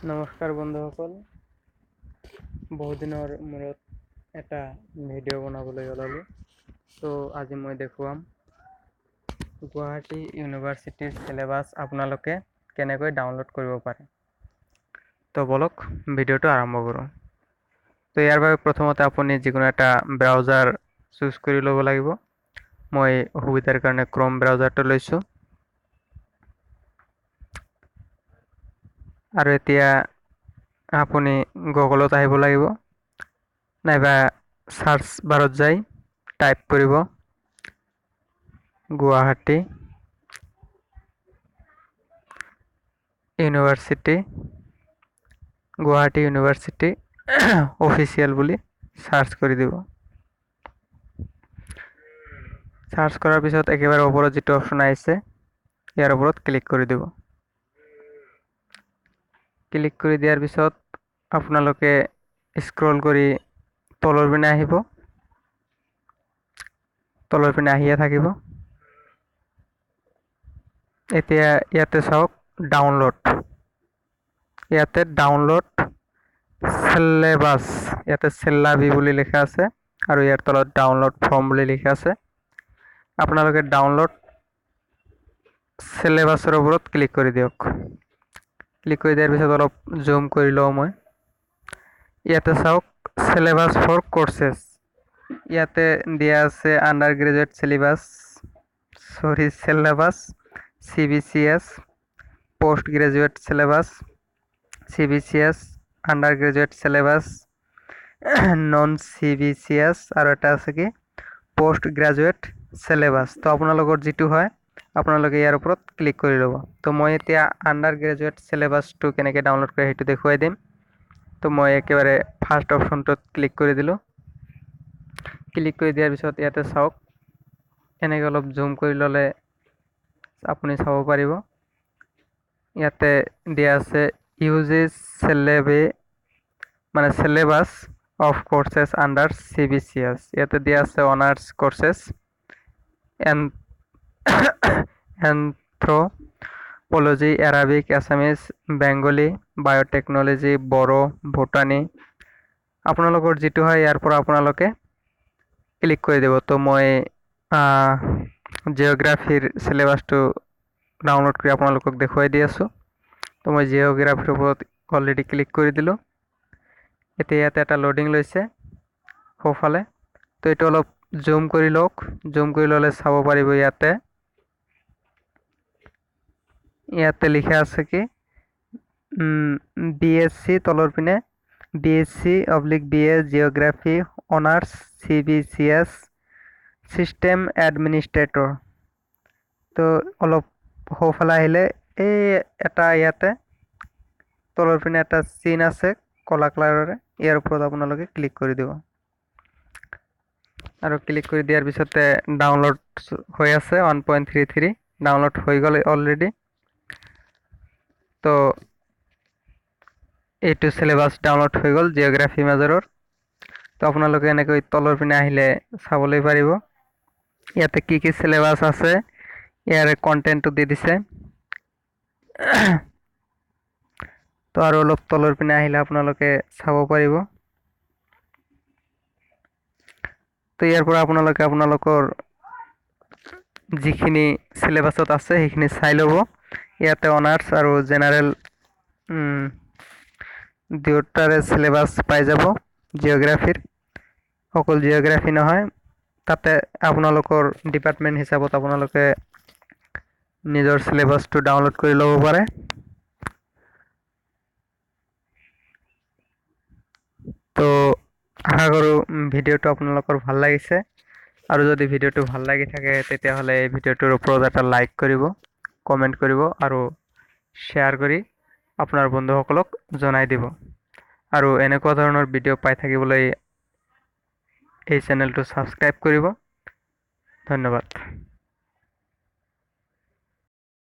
নমস্কাৰ বন্ধুসকল, বহুদিনৰ মূৰত এটা ভিডিঅ' বনাবলৈ ওলালোঁ। তো আজি মই দেখুৱাম গুৱাহাটী ইউনিভাৰ্চিটিৰ চিলেবাছ আপোনালোকে কেনেকৈ ডাউনলোড কৰিব পাৰে। তো বলক ভিডিঅ'টো আৰম্ভ কৰোঁ। তো ইয়াৰ বাবে প্ৰথমতে আপুনি যিকোনো এটা ব্ৰাউজাৰ চুজ কৰি ল'ব লাগিব। মই সুবিধাৰ কাৰণে ক্ৰম ব্ৰাউজাৰটো লৈছোঁ। আৰু এতিয়া আপুনি গুগলত আহিব লাগিব, নাইবা চাৰ্চ বাৰত যাই টাইপ কৰিব Guwahati university, Guwahati university official বুলি চাৰ্চ কৰি দিব। চাৰ্চ কৰাৰ পিছত একেবাৰে ওপৰত যিটো অপশ্যন আহিছে ইয়াৰ ওপৰত ক্লিক কৰি দিব। ক্লিক কৰি দিয়াৰ পিছত আপোনালোকে স্ক্ৰল কৰি তলৰ পিনে আহিব, তলৰ পিনে আহিয়ে থাকিব। এতিয়া ইয়াতে চাওক ডাউনলোড, ইয়াতে ডাউনলোড চিলেবাছ, ইয়াতে চিলাবি বুলি লিখা আছে আৰু ইয়াৰ তলত ডাউনলোড ফৰ্ম বুলি লিখা আছে। আপোনালোকে ডাউনলোড চিলেবাছৰ ওপৰত ক্লিক কৰি দিয়ক। ক্লিক কৰি দিয়াৰ পিছত অলপ জুম কৰি লওঁ মই। ইয়াতে চাওক চিলেবাছ ফৰ কৰ্চেছ, ইয়াতে দিয়া আছে under graduate syllabus, sorry syllabus, C B C S, post graduate syllabus, C B C S, under graduate syllabus, non C B C S আৰু এটা আছে কি পষ্ট গ্ৰেজুৱেট চিলেবাছ। তো আপোনালোকৰ যিটো হয় আপোনালোকে ইয়াৰ ওপৰত ক্লিক কৰি ল'ব। তো মই এতিয়া আণ্ডাৰ গ্ৰেজুৱেট চিলেবাছটো কেনেকৈ ডাউনলোড কৰে সেইটো দেখুৱাই দিম। তো মই একেবাৰে ফাৰ্ষ্ট অপশ্যনটোত ক্লিক কৰি দিলোঁ। ক্লিক কৰি দিয়াৰ পিছত ইয়াতে চাওক, এনেকৈ অলপ জুম কৰি ল'লে আপুনি চাব পাৰিব। ইয়াতে দিয়া আছে ইউজেছ চেলেবে মানে syllabus of courses under C B C S. ইয়াতে দিয়া আছে honours courses and anthropology, Arabic, Assamese, Bengali, biotechnology, Bodo, botany. আপোনালোকৰ যিটো হয় ইয়াৰ পৰা আপোনালোকে ক্লিক কৰি দিব। তো মই জিঅ'গ্ৰাফিৰ চিলেবাছটো ডাউনলোড কৰি আপোনালোকক দেখুৱাই দি আছোঁ। তো মই জিঅ'গ্ৰাফিৰ ওপৰত অলৰেডি ক্লিক কৰি দিলোঁ। এতিয়া ইয়াতে এটা লোডিং লৈছে সোঁফালে। তো এইটো অলপ জুম কৰি লওক। জুম কৰি ল'লে চাব পাৰিব ইয়াতে, ইয়াতে লিখা আছে কি বি এছ চি, তলৰ পিনে B S C oblique B A geography honours C B C S system administrator. তো অলপ সোঁফালে আহিলে এই এটা ইয়াতে তলৰ পিনে এটা চিন আছে ক'লা কালাৰৰে, ইয়াৰ ওপৰত আপোনালোকে ক্লিক কৰি দিব। আৰু ক্লিক কৰি দিয়াৰ পিছতে ডাউনলোড হৈ আছে 1.33 ডাউনলোড হৈ গ'ল অলৰেডি। তো এইটো চিলেবাছ ডাউনলোড হৈ গ'ল জিঅ'গ্ৰাফি মেজৰৰ। তো আপোনালোকে এনেকৈ তলৰ পিনে আহিলে চাবলৈ পাৰিব ইয়াতে কি কি চিলেবাছ আছে, ইয়াৰে কণ্টেণ্টটো দি দিছে। তো আৰু অলপ তলৰ পিনে আহিলে আপোনালোকে চাব পাৰিব। তো ইয়াৰ পৰা আপোনালোকে আপোনালোকৰ যিখিনি চিলেবাছত আছে সেইখিনি চাই ল'ব। ইয়াতে অনাৰ্ছ আৰু জেনেৰেল দুয়োটাৰে চিলেবাছ পাই যাব জিঅ'গ্ৰাফিৰ। অকল জিঅ'গ্ৰাফি নহয়, তাতে আপোনালোকৰ ডিপাৰ্টমেণ্ট হিচাপত আপোনালোকে নিজৰ চিলেবাছটো ডাউনলোড কৰি ল'ব পাৰে। তো আশা কৰোঁ ভিডিঅ'টো আপোনালোকৰ ভাল লাগিছে। আৰু যদি ভিডিঅ'টো ভাল লাগি থাকে তেতিয়াহ'লে এই ভিডিঅ'টোৰ ওপৰত এটা লাইক কৰিব, কমেণ্ট কৰিব আৰু শ্বেয়াৰ কৰি আপোনাৰ বন্ধুসকলক জনাই দিব। আৰু এনেকুৱা ধৰণৰ ভিডিঅ' পাই থাকিবলৈ এই চেনেলটো ছাবস্ক্ৰাইব কৰিব। ধন্যবাদ।